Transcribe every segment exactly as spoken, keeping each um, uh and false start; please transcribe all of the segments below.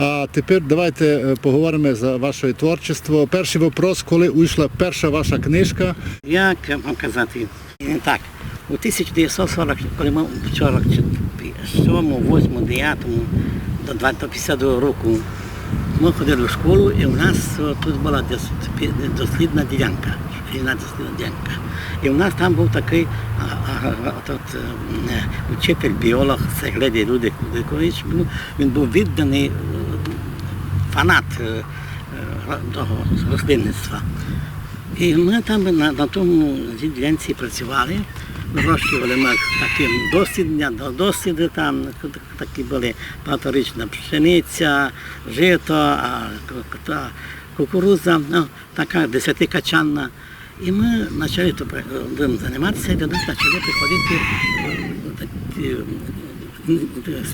А тепер давайте, е, поговоримо за ваше творчество. Першый вопрос, коли вышла перша ваша книжка? Як вам казати? Так, у тисяча девятьсот сорок, коли мы в сорок сьому, восьмому, девятому до два, до пятьдесят другого року, мы ходили в школу, і у нас, о, тут была дос-, пі-, дослідна ділянка, шкільна дослідна ділянка. І у нас там быв такый, а, а, а, тот, е, учитель, біолог, Сегледій Рудик-, Рудикович быв, він быв відданый, е, фанат, е, е, ро-, того рослинництва. І мы там на, на тому ділянці працювали, вырощували мы такі дослідня, до-, досліди там, такі были багаторічна пшениця, жито, а, к-, та кукурудза, ну, така десятикачанна. І мы почали то при-, тым заниматися, і до нас почали приходити, е, такі, м, м,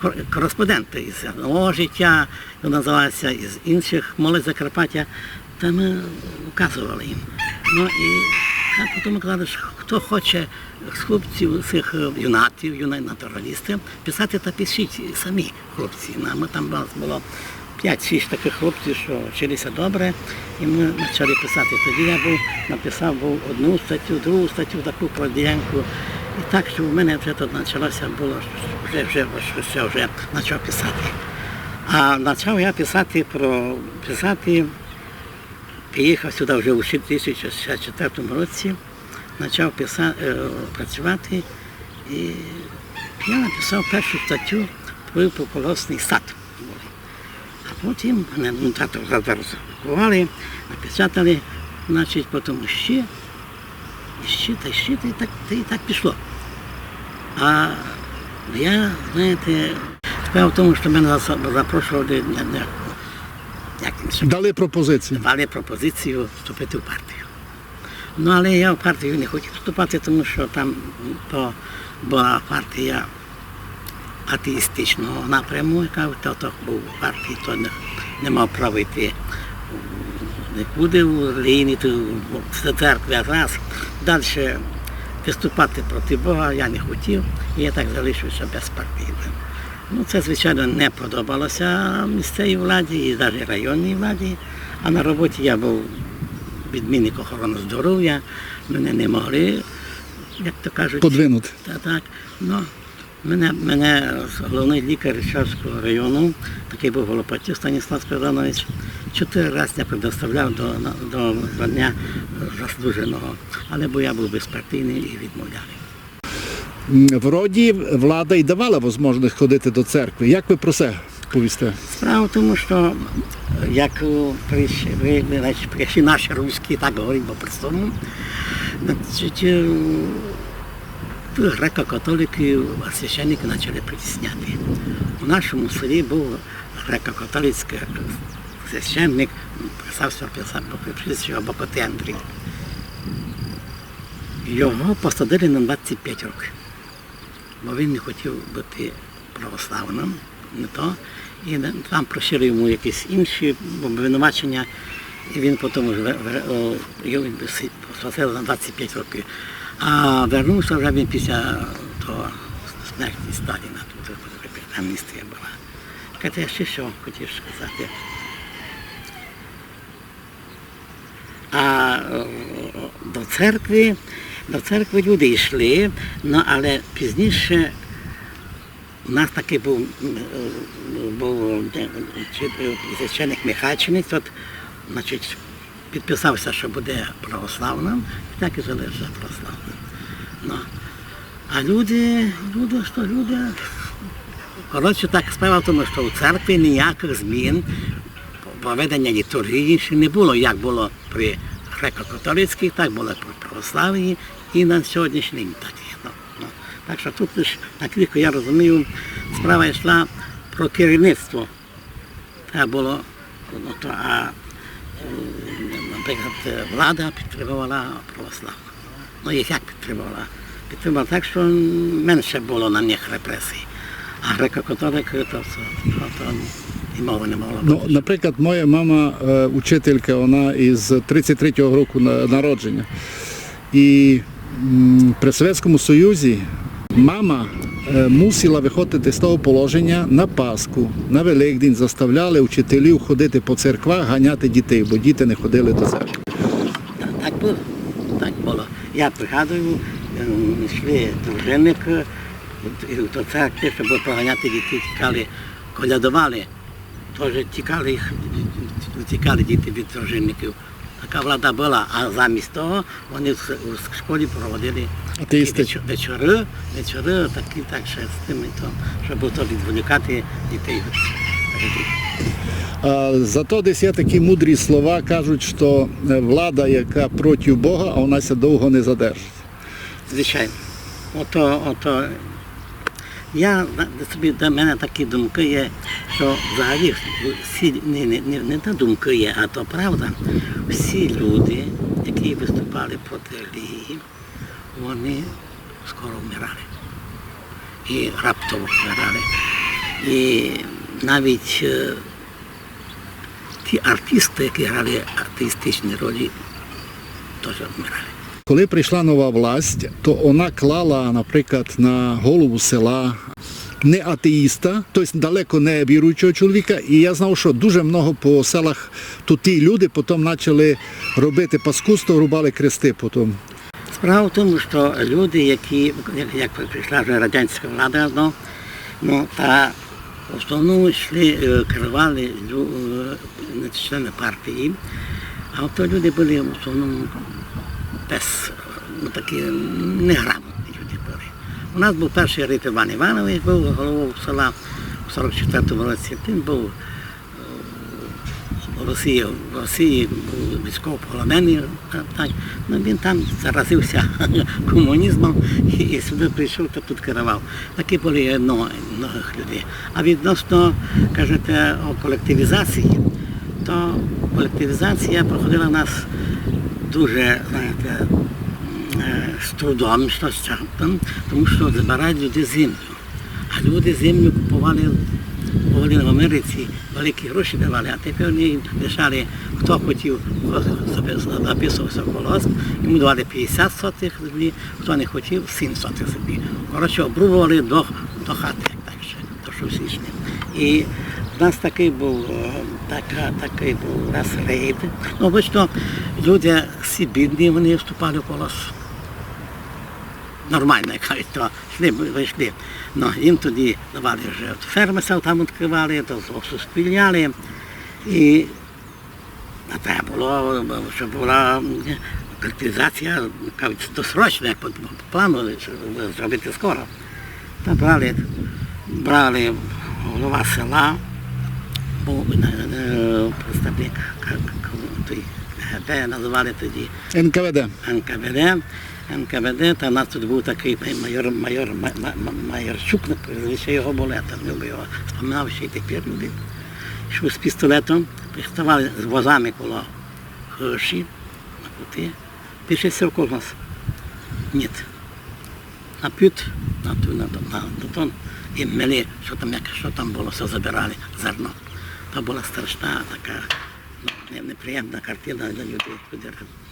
кор-, кореспонденты із «Нового життя», він назывався, із інших, «Молодь Закарпаття», та мы указували їм. Ну і так потім казали, што хто хоче з хлопців, цих, е, юнатів, юна-, натуралістів, писати, та пишіть самі, хлопці. Ну, а мы там, нас было пять-шість такых хлопців, што вчилися добре, і мы почали писати. Тоді я быв, написав быв одну статтю, другу статтю таку про ділянку. І так, што в мене вже тут почалося было, вже, вже, вже, вже почав писати. А почав я писати про, писати, приїхав сюди вже у шістдесят четвертому році, почав писа-, е, працювати, і я написав першу статтю про противополосний сад. А потім мене, ну, так роздрукували, напечатали, значить, потім ще, і ще, та ще, та й так, та й так пішло. А я, знаєте, справа в тому, што мене заса-, запрошували, не, не, як він ще, дали пропозицію. Давали пропозицію вступити в партію. Ну, але я в партію не хотів вступати, тому што там то была партія атеїстичного напряму, яка то, то быв в партії, то не, не мав права йти нікуди у релігійні, то в церкві раз. Дальше виступати проти Бога я не хотів, і я так залишився безпартійним. Ну, це, звичайно, не подобалося місцевій владі і навіть районній владі. А на роботі я быв відмінник охорони здоров'я, мене не могли, як то кажуть, подвинути. Та, так. Ну, мене, мене головний лікар Іршавського району, такий быв Голопатюк Станіслав Спиридонович, чотири рази мене предоставляв до, на, до звання заслуженого. Але бо я быв безпартійний і відмовляли. М, вроді влада й давала возможность ходити до церкви. Як вы про се повісте? Справа в тому, што, як, е, приш-, ви, ви, значить, прийшли наші руські, так говорить по-простому, значить, е, греко-католиків священники почали притісняти. У нашому селі быв греко-католицький священник, писав ся, писав, прізвище Бокоти Андрій. Його посадили на двадцять пять років, бо він не хотів быти православным, не то. І не, там пришили йому якісь інші обвинувачення, і він потім вже вер-, вер-, о, його си-, посадили на двадцять пять років. А вернувся вже він після того смерті Сталіна, тут амністія была. Чекайте, я ще што хотів сказати. А, е, до церкви, до церкви люди йшли, ну, але пізніше у нас такий быв, м, е, быв, е, чи-, е, священник Михайчинець, от, значить, підписав ся, што буде православным, і так і залишився православным. Ну. А люди, люди, што люди? Коротше, так, справа в тому, што у церкві ніякых змін, проведення літургії ще не было, як было при греко-католицькій, так было при православній і на сьогоднішній день так є. Ну, ну. Так што тут лиш, наскільки я розумію, справа йшла про керівництво. Треба было, ну, то, а, е, наприклад, влада підтримувала православну. Ну, їх як підтримувала? Підтримувала так, што менше было на них репресій. А греко-католики, то, то, то, то і мовы не могло быти. Ну, наприклад, моя мама, е, учителька, вона із тридцять третього року на-, народження. І, м, при Совєтському Союзі мама Е, мусила выходити з того положеня на Пасху, на Великдень заставляли учителів ходити по церквах, ганяти дітей, бо діти не ходили до церкви. Так, так было. Так было. Я пригадую, е, йшли дружинникы, е, до церкви, щоб проганяти дітей, тікали, колядовали. Тоже тікали їх, тікали діти від дружинників. Така влада была, а замість того вони в с-, у с-, школі проводили такі вечо-, вечоры, вечоры такі, так ще з тим, і то, щоб то відволікати дітей від, від А зато десь є такі мудрі слова, кажуть, що, е, влада, яка проти Бога, а вона ся довго не задержить. Звичайно. Ото, ото. Я зна-, собі, до мене такі думки є, що взагалі всі, не, не, не, не та думки є, а то правда. Всі люди, які виступали проти релігії, вони скоро вмирали. І раптово вмирали. І навіть, е, ті артисти, які грали атеїстичні ролі, теж вмирали. Коли прийшла нова власть, то вона клала, наприклад, на голову села не атеїста, тобто далеко не віруючого чоловіка. І я знав, що дуже много по селах то ті люди потім почали робити паскудство, рубали кресты потім. Справа в тому, що люди, які, як, як прийшла вже радянська влада, ну, ну, та в основному йшли, е, керували лю-, е, члени партії, а то люди були в основному без, ну, такі неграмотні люди були. У нас був перший Рит Іван Іванович, був головою села у сорок четвертому році, він був, е, в Росії, в Росії був військовополонений, та-, так. Ну, він там заразився комунізмом і, і сюди прийшов та тут керував. Такі були, ну, многих людей. А відносно, кажете, о колективізації, то колективізація проходила в нас дуже, знаєте, е, з трудом, з тяжком, тому що забирають люди землю. А люди землю купували, купували в Америці, великі гроші давали, а тепер вони їм лишали, хто хотів, хто собі записувався в колгосп, йому давали пятдесят сотих землі, хто не хотів, сім сотих землі. Коротше, обрубували до, до хати, як так ще, то що всі йшли. І в нас такий був, е, така, такий був у нас рейд. Ну, обично люди всі бідні, вони вступали в колгосп. Нормально, як кажуть, то йшли, вийшли. Ну, їм тоді давали вже от ферми, ся там відкривали, то осуществляли. І, а треба було, щоб була, м, колективізація, кажуть, досрочна, як по, по плану, щоб зробити скоро. Та брали, брали голова села, був, е, представник к-, к-, той Г Б називали тоді. Н К В Д. Н К В Д. Н К В Д, та в нас тут був такий майор, майор, ма-, ма-, ма-, Майорчук, прізвище його було, я там любив його, споминав ще й тепер любив. Йшов з пістолетом, приставали з возами коло хижі на пути. Пишеться в колгосп? Ні. На під, на ту, на, на, на, на тон. І мели, що там, як, що там було, все забирали, зерно. То була страшна така, ну, не-, неприємна картина для людей.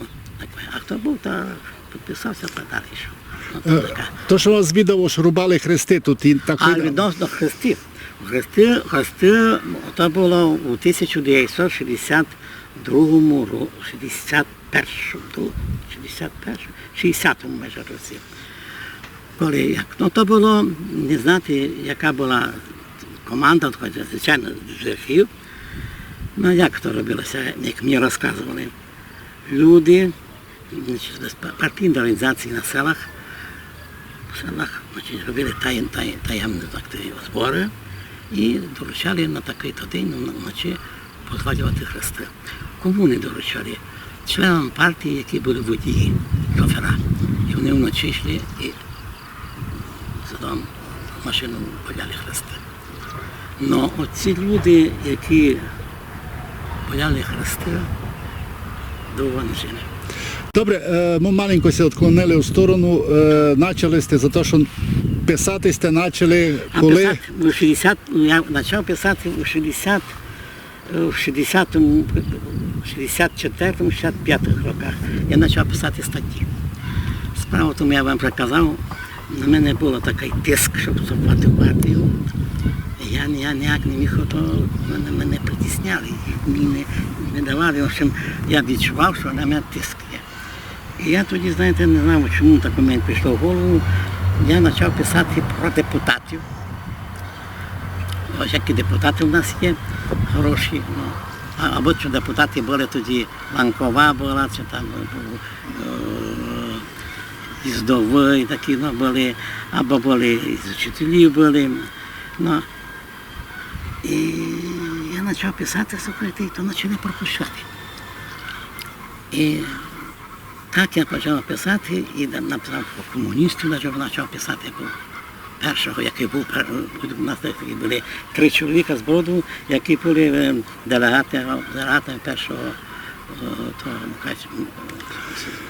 Ну, так. А хто був, та підписався, та далі йшов. Ну, то Е, така. То, що вас відомо, що рубали хрести тут, і так А видно. Відносно хрестів. Хрести, хрести, то було у тисяча дев'ятсот шістдесят другому ро-, шістдесят першому, шістдесят першому, шістдесятому майже році. Коли як? Ну, то було, не знати, яка була команда, хоч, звичайно, з верхів. Ну, як то робилося, як мені розказували. Люди, значить, з па-, партійної організації на селах, в селах, значить, робили таєм-, таєм-, таємні, так, такі збори і доручали на такий-то день, ну, вночі позвалювати хрести. Кому не доручали? Членам партії, які були водії, шофера. І вони вночі йшли і задом машину валяли хрести. Но оці люди, які валяли хрести, довго не жили. Добре, е, ми маленько ся відклонили у сторону. Е, начали сте за те, що писати сте начали А коли? Писати у шістдесят, я почав писати у шістдесят, у шістдесятому, шістдесят четвертому, шістдесят п'ятому роках. Я почав писати статті. Справа в тому, я вам вже казав, На мене був такый тиск, щоб вступати в партію. Я, я ніяк не міг, ото мене, мене притісняли, і мені не, не давали. В общем, я відчував, що на мене тиск є. І я тоді, знаєте, не знав, чому так мені прийшло в голову. Я почав писати про депутатів. Ось які депутати в нас є, хороші. Ну, а, або що депутати були тоді, Ланкова була, чи там, е, Їздові такі, ну, були, або були і з учителів були. Ну, і я почав писати, слухайте, і то почали пропущати. І так я почав писати, і на- написав про комуністів, навіть почав писати про першого, який був, пер- у нас такі були три чоловіка з Броду, які були е, делегати, делегатами першого е, того, Мукач-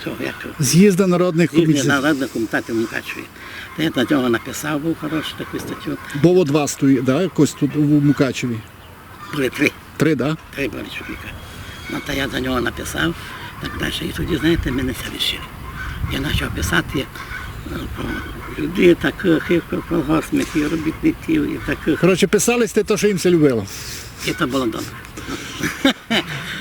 того, як З'їзда народних з'їзду комітетів. Народних комітетів Мукачеві. Та я на нього написав, був хорошу таку статтю. Бо от вас тут, да, якось тут у Мукачеві? Були три. Три, да? Три були чоловіка. Ну, та я за нього написав, так далі. І тоді, знаєте, мене це рішили. Я почав писати е, про людей таких, і про колгоспників, і робітників, і таких. Коротше, писали сте то, що їм ся любило. І то було добре.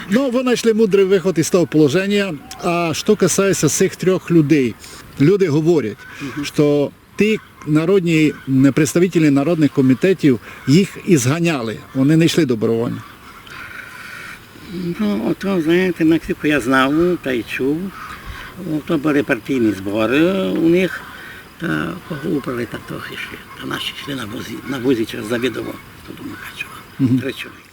Ну, вы знайшли мудрый выход из того положения. А што касається цих трьох людей, люди говорять, што ті народні м, представителі народних комітетів їх і зганяли, вони не йшли добровольно. Ну, ото, знаєте, наскільки я знав та й чув, то були партійні збори у них, та кого убрали, так трохи йшли. Та наші йшли на возі, на возі через Завідово до Мукачева. Три чоловіка.